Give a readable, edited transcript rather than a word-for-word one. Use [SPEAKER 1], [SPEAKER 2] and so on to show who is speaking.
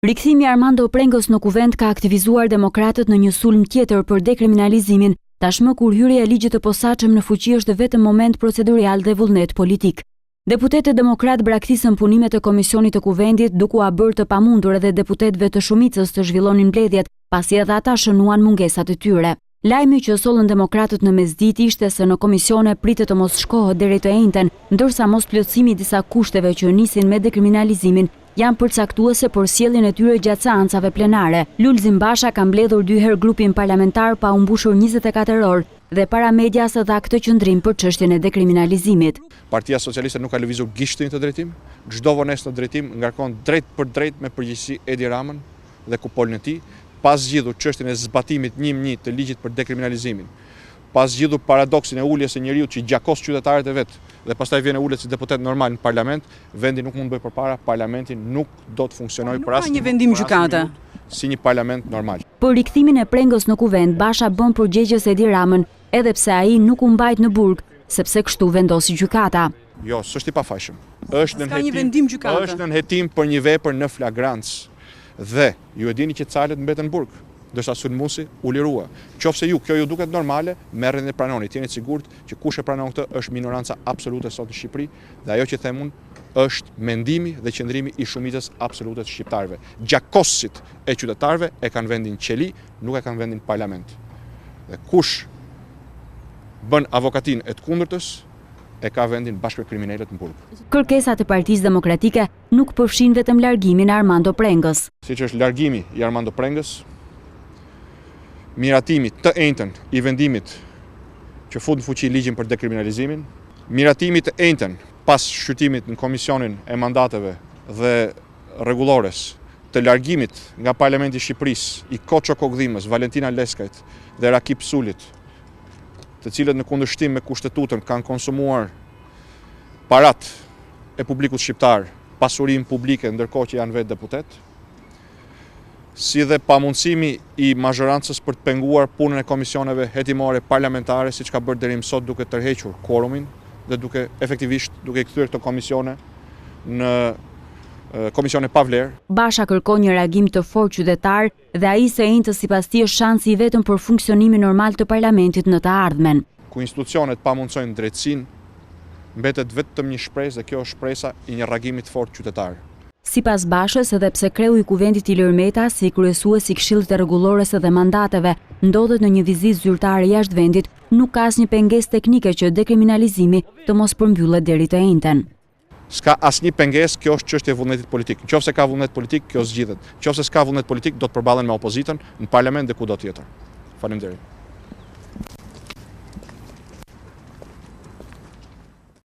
[SPEAKER 1] Rikthimi i Armando Prengës në Kuvend ka aktivizuar demokratët në një sulm tjetër për dekriminalizimin, tashmë kur hyrja e ligjit të posaçëm në fuqi është vetëm moment procedurial dhe vullnet politik. Deputetët demokratë braktisën punimet e komisionit të Kuvendit duke ua bërë të pamundur edhe deputetëve të shumicës të zhvillonin mbledhjet, pasi edhe ata shënuan mungesat e tyre. Lajmi që sollën demokratët në mesditë ishte se në komisione pritet të mos shkohet deri të enjten, ndërsa mosplotësimi i disa kushteve që nisin me dekriminalizimin janë përcaktuese për sjelljen e tyre gjatë seancave plenare. Lulzim Basha ka mbledhur dy herë grupin parlamentar pa u mbushur 24 orë dhe para medias dha këtë qëndrim për çështjen e dekriminalizimit.
[SPEAKER 2] Partia Socialiste nuk ka lëvizur gishtin në këtë drejtim, çdo vonesë në drejtim ngarkon drejtpërdrejt me përgjegjësi Edi Ramën dhe kupolën e tij, pa zgjidhur çështjen e zbatimit një më një të ligjit për dekriminalizimin, pa zgjidhur paradoksin e uljes së njeriut që gjakos qytetarët e vet dhe pastaj vjen e ulet si deputet normal në parlament, vendi nuk mund të bëjë përpara, parlamenti nuk do të funksionojë për asnjë
[SPEAKER 3] vendim gjykate
[SPEAKER 2] si një parlament normal.
[SPEAKER 1] Për rikthimin e Prengës në Kuvend, Basha bën përgjegjës Edi Ramën, edhe pse ai nuk u mbajt në burg, sepse kështu vendosi gjykata.
[SPEAKER 2] Jo, s'është i pafajshëm. Është nën hetim, është nën hetim për një vepër në flagrancë. Dhe, ju e dini që Calët mbetën në burg, ndërsa sulmuesi u lirua. Qoftë se ju kjo ju duket normale, merreni dhe pranoni. Të jeni të sigurt që kush e pranon këtë është minoranca absolute sot në Shqipëri dhe ajo që them unë është mendimi dhe qëndrimi i shumicës absolute të shqiptarëve. Gjakosësit e qytetarëve e kanë vendin në qeli, nuk e kanë vendin në parlament. Dhe kush bën avokatinë e të kundërtës, e ka vendin bashkë me kriminelët në burg.
[SPEAKER 1] Kërkesat e Partisë Demokratike nuk përfshijnë vetëm largimin e Armando Prengës.
[SPEAKER 2] Siç është largimi i Armando Prengës, miratimi të enjten i vendimit që fut në fuqi ligjin për dekriminalizimin, miratimi të enjten pas shqyrtimit në Komisionin e Mandateve dhe Rregullores të largimit nga Parlamenti i Shqipërisë i Koço Kokëdhimës, Valentina Leskajt dhe Rakip Sulit, të cilët në kundërshtim me Kushtetutën kanë konsumuar paratë e publikut shqiptar, pasurinë publike ndërkohë që janë vetë deputetë, si dhe pamundësimi i mazhorancës për të penguar punën e komisioneve hetimore parlamentare, siç ka bërë deri më sot duke tërhequr kuorumin dhe duke efektivisht duke i kthyer këto komisione në komisione pa vlerë.
[SPEAKER 1] Basha kërkon një reagim të fortë qytetar Dhe ai i së enjtës sipas tij është shansi i vetëm për funksionimin normal të parlamentit në të ardhmen.
[SPEAKER 2] Ku institucionet pamundësojnë drejtësinë, mbetet vetëm një shpresë dhe kjo është shpresa i një reagimi të fortë qytetar.
[SPEAKER 1] Sipas Bashës, edhe pse kreu i Kuvendit Ilir Meta, si kryesues i Këshillit të Rregullores dhe Mandateve, ndodhet në një vizitë zyrtare jashtë vendit, nuk ka asnjë pengesë teknike që dekriminalizimi të mos përmbyllet deri të enjten.
[SPEAKER 2] S'ka asnjë pengesë, kjo është çështje e vullnetit politik. Në qoftë se ka vullnet politik, kjo zgjidhet. Në qoftë se s'ka vullnet politik, do të përballen me opozitën në parlament dhe kudo tjetër. Faleminderit.